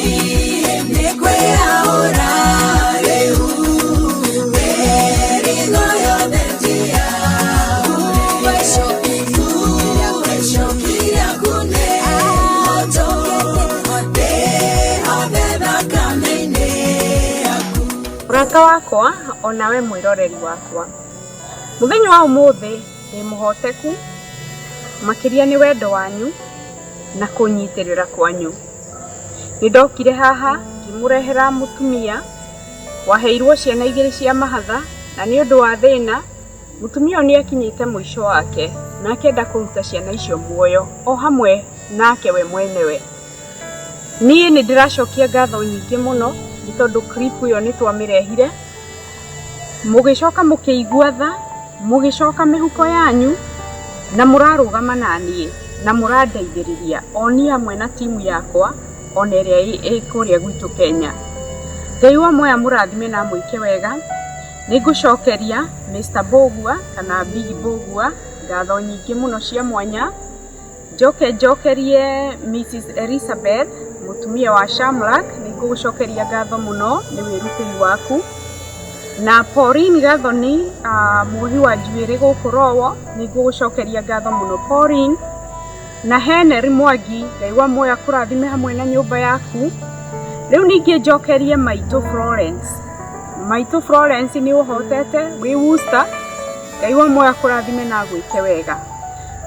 Nĩ kwĩyaũra rĩu mĩrigo yothe ndĩyaũre icoki rĩaku nĩ ihoto ndĩhothe thakame-inĩ yaku. Mũrata wakwa onawe mwĩroreri wakwa, mũthenya wa ũmũthĩ ndĩ mũhoteku makĩria nĩ wendo wanyu na kũnyitĩrĩra kwanyu. Nĩ ndokire haha ngĩmũrehera mũtumia waheirwo ciana igĩrĩ cia mahatha na nĩ ũndũ wa thĩna mũtumia ũyũ nĩ akinyĩte mũico wake na akĩenda kũruta ciana icio muoyo o hamwe nake we mwenewe. Niĩ nĩ ndĩracokia ngatho nyingĩ mũno nĩ tondũ clip ĩyo nĩ twamĩrehire, mũgĩcoka mũkĩigua tha, mũgĩcoka mĩhuko yanyu na mũrarũgama na niĩ na mũrandeithĩrĩria o niĩ hamwe na timu yakwa ona ĩrĩa ĩ kũrĩa gwitũ Kenya. Ngai wa muoyo amũrathime na amwĩke wega. Nĩ ngũcokeria Mr. Mbũgua kana Big Mbũgua ngatho nyingĩ mũno cia mwanya. Njoke njokerie Mrs. Elizabeth mũtumia wa Shamlack, nĩ ngũgũcokeria ngatho mũno nĩ wĩrutĩri waku. Na Pauline Gathoni, muohi wa njuĩrĩ gũkũ Rowo, nĩ ngũgũcokeria ngatho mũno Pauline. Na Henry Mwangi, Ngai wa muoyo akũrathime hamwe na nyũmba yaku. Rĩu ningĩ njokerie Maitũ Florence. Maitũ Florence nĩ ũhotete wĩ Worcester, Ngai wa muoyo akũrathime na agwĩke wega.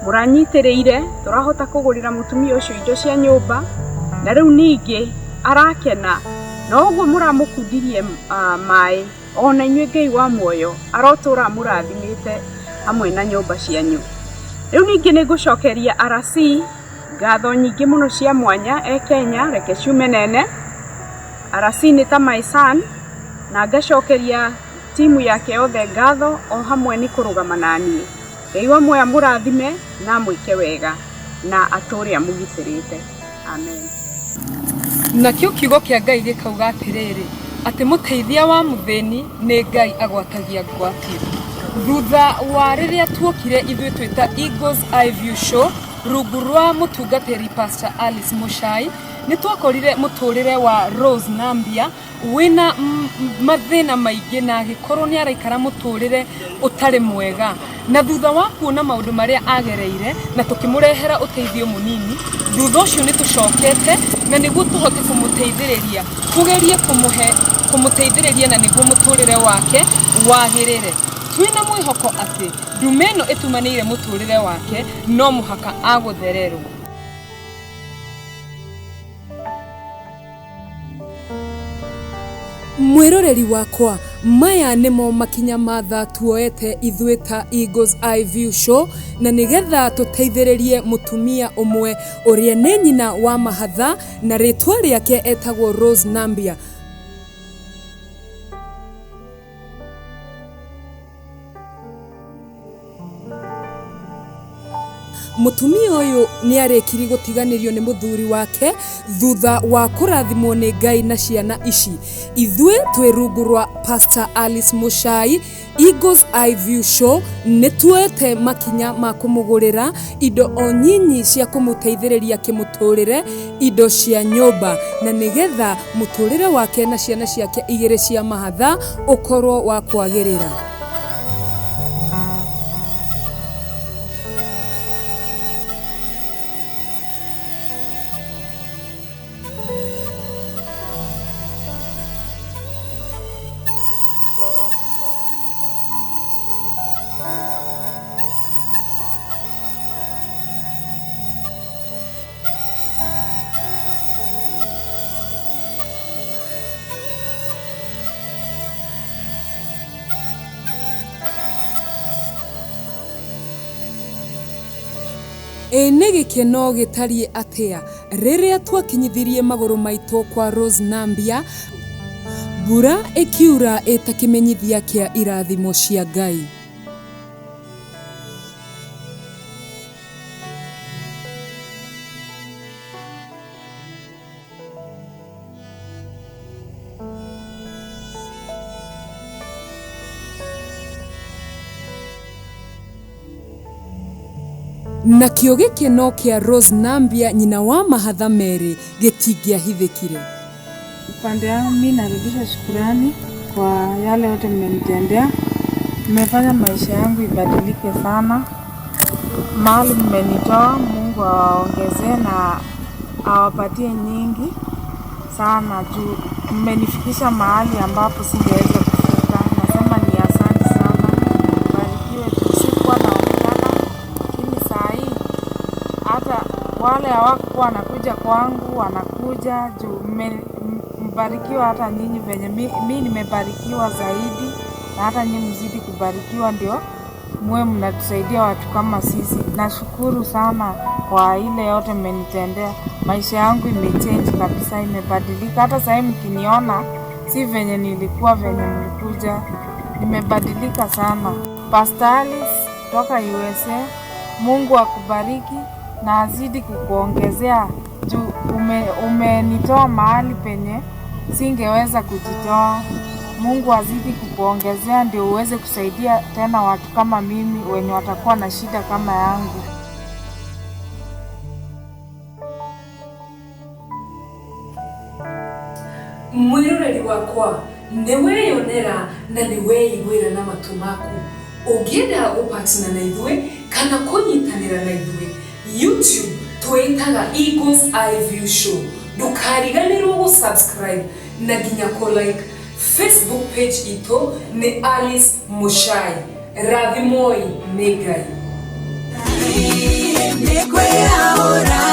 Mũranyitĩrĩire tũrahota kũgũrĩra mũtumia ũcio indo cia nyũmba na rĩu ningĩ arakena na ũguo mũramũkundirie maĩ ona inyuĩ Ngai wa muoyo arotũra amũrathimĩte hamwe na nyũmba cianyu. Rĩu ningĩ nĩ ngũcokeria RC ngatho nyingĩ mũno cia mwanya e Kenya, reke ciume nene. RC nĩ ta my son na ngacokeria timu yake yothe ngatho o hamwe nĩ kũrũgama na niĩ. Ngai wa muoyo amũrathime na amwĩke wega na atũre amũgitĩrĩte. Amen. Nakĩo kiugo kĩa Ngai gĩkauga atĩrĩrĩ, atĩ mũteithia wa mũthĩni nĩ Ngai agwatagia ngwatio. Thutha wa rĩrĩa tuokire ithuĩ twĩ ta Eagles Eye View Show rungu rwa mũtungatĩri Pastor Alice Muchai, nĩ twakorire mũtũrĩre wa Rose Nambia wĩna mathĩna maingĩ na agĩkorwo nĩ araikara mũtũrĩre ũtarĩ mwega. Na thutha wa kuona maũndũ marĩa agereire na tũkĩmũrehera ũteithio mũnini, thutha ũcio nĩ tũcokete na nĩguo tũhote kũmũteithĩrĩria, tũgerie kũmũhe kũmũteithĩrĩria na nĩguo mũtũrĩre wake wagĩrĩre. Twĩna mwĩhoko atĩ nduma ĩno ĩtumanĩire mũtũrĩre wake no mũhaka agũthererwo. Mwĩroreri wakwa, maya nĩmo makinya ma tha tuoete ithuĩ ta Eagles Eye View Show na nĩgetha tũteithĩrĩrie mũtumia ũmwe ũrĩa nĩ nyina wa mahatha na rĩtwa rĩake etagwo Rose Nambia. Mũtumia ũyũ nĩ arĩkiri gũtiganĩrio nĩ mũthuri wake thutha wa kũrathimwo nĩ Ngai na ciana ici. Ithuĩ twĩ rungu rwa Pastor Alice Muchai, Eagles Eye View Show, nĩ tuoete makinya ma kũmũgũrĩra indo o nyinyi cia kũmũteithĩrĩria kĩmũtũrĩre, indo cia nyũmba, na nĩgetha mũtũrĩre wake na ciana ciake igĩrĩ cia mahatha ũkorwo wa kwagĩrĩra. Ĩ nĩ gĩkeno gĩtariĩ atĩa rĩrĩa twakinyithirie magũrũ maitũ kwa Rose Nambia, mbura ĩkiura ĩta kĩmenyithia kĩa irathimo cia Ngai. Nakĩo gĩkeno kĩa Rose Nambia nyina wa mahatha merĩ gĩtingĩahithĩkire. Upande wangu mi narudisha shukurani kwa yale yote mmenitendea. Mmefanya maisha yangu ibadilike sana. Mahali mmenitoa, Mungu awaongezee na awapatie nyingi sana juu mmenifikisha mahali ambapo singeweza kufika. Nasema ni asante sana, barikiwe. Sikuwa naonekana, lakini saa hii hata wale hawakuwa wanakuja kwangu wanakuja juu mbarikiwa hata nyinyi venye mi nimebarikiwa zaidi, na hata nyinyi mzidi kubarikiwa, ndio muwe mnatusaidia watu kama sisi. Nashukuru sana kwa ile yote mmenitendea. Maisha yangu imechange kabisa, imebadilika. Hata sahii mkiniona si venye nilikuwa venye mlikuja, nimebadilika sana. Pastor Alice kutoka USA, Mungu akubariki na azidi kukuongezea juu umenitoa mahali penye singeweza kujitoa. Mungu azidi kukuongezea ndio uweze kusaidia tena watu kama mimi wenye watakuwa na shida kama yangu. Mwiroreri wakwa, nĩ weyonera na nĩ weiguĩra na matũ maku. Ũngĩenda gũpatana na ithuĩ kana kũnyitanĩra na ithuĩ, YouTube twĩtaga Eagles Eye View Show. Ndũkariganĩrwo gũ-subscribe na nginya kũ-like. Facebook page itũ nĩ Alice Muchai. Rathimoi nĩ Ngai. Nĩ kwĩyaũra.